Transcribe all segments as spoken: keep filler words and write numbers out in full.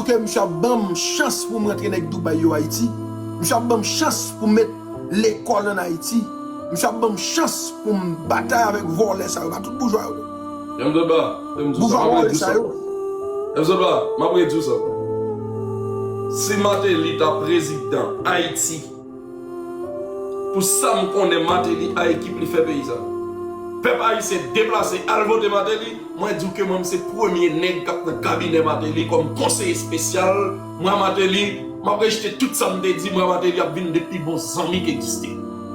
ke misye ap ban m chans pou m rantre nèg Dubai yo Ayiti. Misye ap ban m chans pou m met lekòl ann Ayiti. Misye ap ban m chans pou m batay avèk vòlè sa yo. Pa tout boujwa yo. Boujwa vòlè sa yo. M ap redi w sa. Si Martelly ta prezidan Ayiti, pou sa m konnen, Martelly a ekip li fè peyi sa. Pèp ayisyen deplase al vote Martelly, mwen di w ke mwen m se premye nèg k ap nan kabinè Martelly kòm konseye espesyal. Mwen a Martelly, m ap rejte tout sa m te di, mwen a Martelly ap vin de pi bon zanmi k egziste.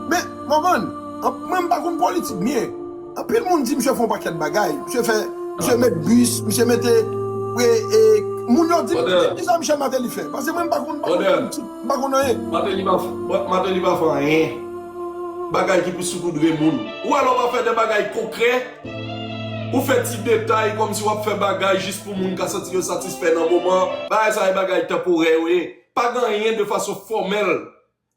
Men, Morvan, mwen m pa konn politik byen. Anpil moun di misye fè yon pakèt bagay. Misye fè, misye met bis, misye mete e, e, moun yo di m kisa Michel Martelly fè. Paske mwen m pa konn, m pa konn politik, m pa konn anyen. Martelly pa, Martelly pa fè anyen. Bagay ki pou soupoudre moun. Ou wè lè w pa fè de bagay konkrè, ou fè ti detay kòmsi w ap fè bagay jis pou moun ka santi yo satisfè nan moman. Bagay sa e bagay tanporè yo ye. Pa gen anyen de fason fòmèl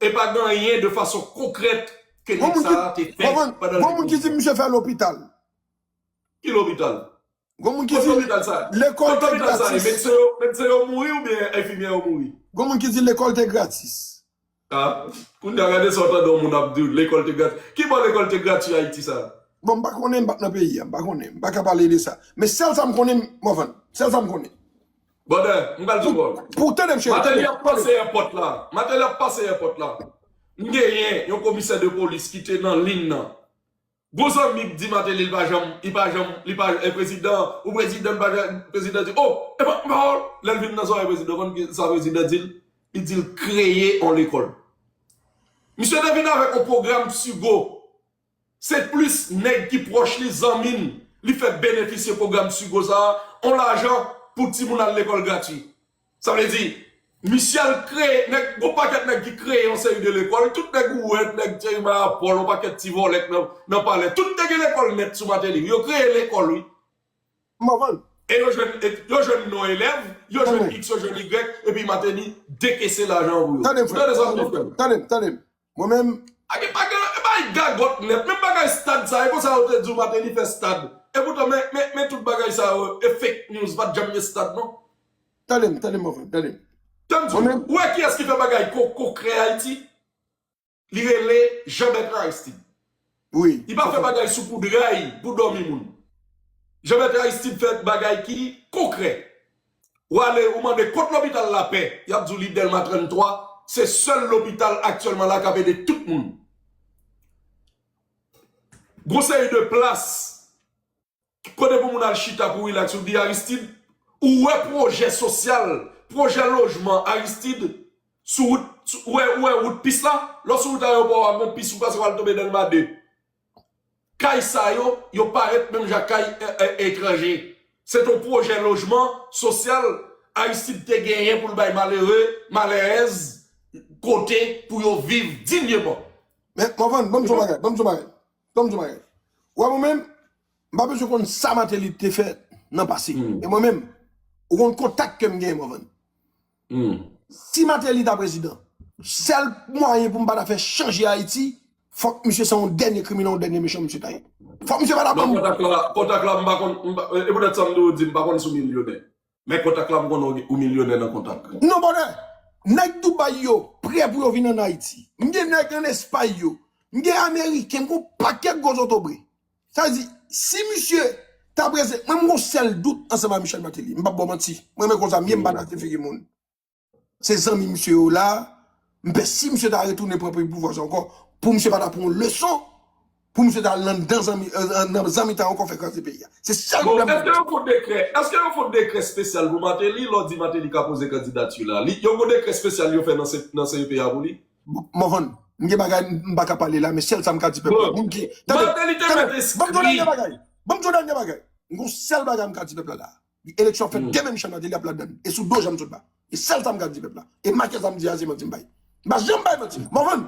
e pa gen anyen de fason konkrèt ke nèg sa a te fè pandan l te prezidan. Gon moun ki di misye fè lopital. Ki lopital? Gon moun ki di lekòl te gratis. Medsen yo mouri oubyen enfimyè yo mouri? Gon moun ki di lekòl te gratis. Ah, kounye a gade sa w tande yon moun ap di w lekòl te gratis. Ki bò lekòl te grati Ayiti sa? Bon, m pa konnen, m pa t nan peyi a, m pa konnen, m pa ka pale de sa. Men sèl sa m konnen, Morvan, sèl sa m konnen. Brother, m pral di w bò. Pou w tande m cheri. Martelly ap pase èpòt la. Martelly ap pase èpòt la. M genyen yon komisè de polis ki te nan liy nan. Gwo zanmi k di Martelly li pa janm, li pa janm, li pa e prezidan, ou prezidan, li pa janm, prezidan di, oh, e pa, pa, lè l vin nan zòrèy prezidan, konn ki sa prezidan di l? Li di l kreye yon lekòl. Misye te vin avèk yon pwogram Psigo. Se plis nèg ki pwòch li, zanmi n, li fè benefisye pwogram Psigo sa a, yon lajan pou timoun al lekòl gratwi. Sa vle di, Michel kreye, nèg, gon pakèt nèg ki kreye yon seri de lekòl, tout nèg ou wè, nèg Thierry Mayapòl, yon pakèt ti vòlè k nan, nan palè, tout te gen lekòl nèt sou Martelly wi, yo kreye lekòl wi. Mòvan. E yo jwenn, e yo jwenn non elèv, yo jwenn X, yo jwenn Y, epi Martelly dekese lajan an pou yo. Tande m, frè. Tande sa m di, frè. Tande m, tande m. Mwen menm. Ak e pa gen, e pa gagòt nèt, menm bagay stad sa, e konsa yo te di w Martelly fè stad. Epoutan, men, men, men tout bagay sa yo, e fake news, pa t janm gen stad non. Tande m, tande m, mon frè, tande m. Tande m, ou wè kiyès ki fè bagay ko, konkrè Ayiti? Li rele Jean Bertrand Aristide. Wi. Li pa fè bagay soupoudray pou dòmi moun. Jean Bertrand Aristide fè bagay ki konkrè. Ou ale, ou mande kot lopital Lapè, y ap di w li Dèlma tranntwa, se sèl lopital aktyèlman la k ap ede tout moun. Gon seri de plas kote pou moun al chita pou rilaks, ou di Aristide, ou wè pwojè sosyal, pwojè lojman Aristide sou wout, ou wè, ou wè wout pis la, lè w sou wout ayewopò a, gon pis ou pase w al tonbe Dèlma de. Kay sa yo, yo parèt menm jan ak kay etranje. Se t on pwojè lojman sosyal Aristide te genyen pou l bay malere, malerèz kote pou yo viv dinyeman. Men, Mòvann, ban m di w yon bagay, ban m di w yon bagay. Ban m di w yon bagay. Ou wè mwen menm, m pa bezwen konn sa Martelly te fè nan pase. E mwen menm, ou konn kontak ke m genyen, Mòvann. Si Martelly ta prezidan, sèl mwayen pou m pa ta fè chanje Ayiti, fòk misye se yon dènye kriminèl, yon dènye mechan misye ta ye. Fòk misye pa ta ban m. Non, kontak la, kontak la, m pa konn, e poutèt sa m di w di m pa konn si w milyonè. Men kontak la, m konnen w milyonè nan kontak. Non, brother. Nèg Dubai yo prè pou yo vin ann Ayiti. M gen nèg ann Espay yo. M gen Ameriken, m gen yon pakèt gwo zotobre. Sa vle di, si misye ta prezan, mwen m gon sèl dout ansanm a Michel Martelly. M p ap ba w manti. Mwen menm konsa m ye, m pa nan afè figi moun. Se zanmi misye yo la. M pè si misye ta retounen pran pouvwa sa ankò, pou misye pa ta pran yon leson, pou misye ta al nan zanmi, nan zanmi ta ankò fè kraze peyi a. Se sèl pwoblèm mwen. Bon, èske yo fè yon dekrè, èske yo fè yon dekrè espesyal pou Martelly, lè w di Martelly ka poze kandidati la? Li, yo gon dekrè espesyal yo fè nan, nan C E P a pou li? Mòvann, m gen bagay m pa ka pale la, men sèl sa m ka di pèp la. Moun ki, tande, tande, ban m di w dènye bagay. Ban m di w dènye bagay. M gon sèl bagay m ka di pèp la la. Eleksyon ap fèt demen, Michel Martelly ap ladann. E sou do Jean Claude la. E sèl sa m ka di pèp la. E make sa m di a se manti m bay. M pa janm bay manti. Mòvann,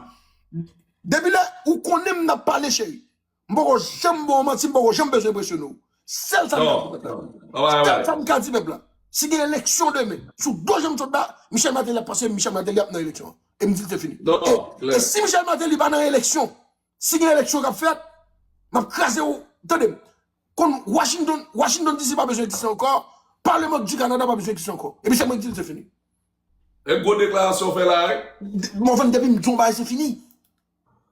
depi lè ou konnen m nan pale cheri. M poko janm ba w manti, m poko janm bezwen enpresyone w. Sèl sa m ka di pèp la. Sèl sa m ka di pèp la. Si gen eleksyon demen, sou do Jean Claude la, Michel Martelly ap pase, Michel Martelly ap nan eleksyon an. E m di l se fini. E si Michel Martelly pa nan eleksyon, si gen eleksyon k ap fèt, m ap kraze w. Tande m. Konn Washington, Washington D C pa bezwen egziste ankò. Parlement du Canada pa bezwen egziste ankò. Epi se mwen ki di l se fini. E gwo deklarasyon w fè la, wi. Morvan, depi m di yon bagay, se fini.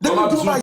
Depi m di yon bagay,